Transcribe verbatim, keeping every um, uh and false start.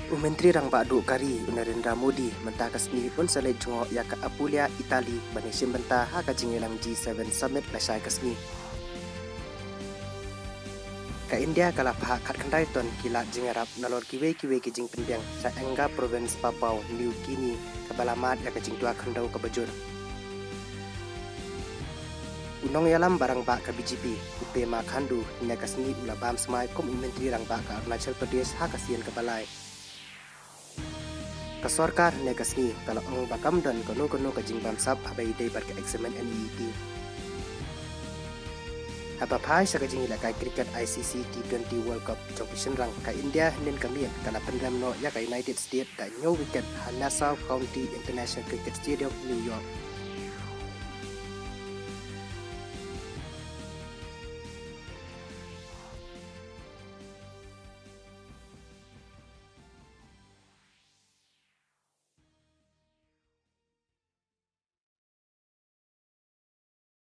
U Myntri Rangbah Duh ka ri, u Narendra Modi, mynta ka sngi un sa leit jngoh ïa ka Apulia, Italy, ban ïashim bynta ha ka jingïalang G seven Summit lashai ka sngi. Ka India ka la phah khatkhyndai ton ki lad jingïarap nalor kiwei kiwei ki jingpynbiang sha Enga Province, Papua New Guinea, kaba la mad ïa ka jingduwai khyndew kaba jur. U nongïalam ba rangbah ka B J P, u Pema Khandu, hynne ka sngi u la bam smai kum u Myntri Rangbah ka Arunachal Pradesh ha ka sien kaba lai. Ka sorkar hynne ka sngi ka la ong ba kam don kano kano ka jingbamsap haba ïadei bad ka exam N E E T. Haba phai sha ka jingïalehkai cricket I C C T twenty World Cup jong ki shynrang, ka India hynnin ka miet ka la pynrem noh ïa ka United States da hynñiew wicket ha Nassau County International Cricket Stadium, New York.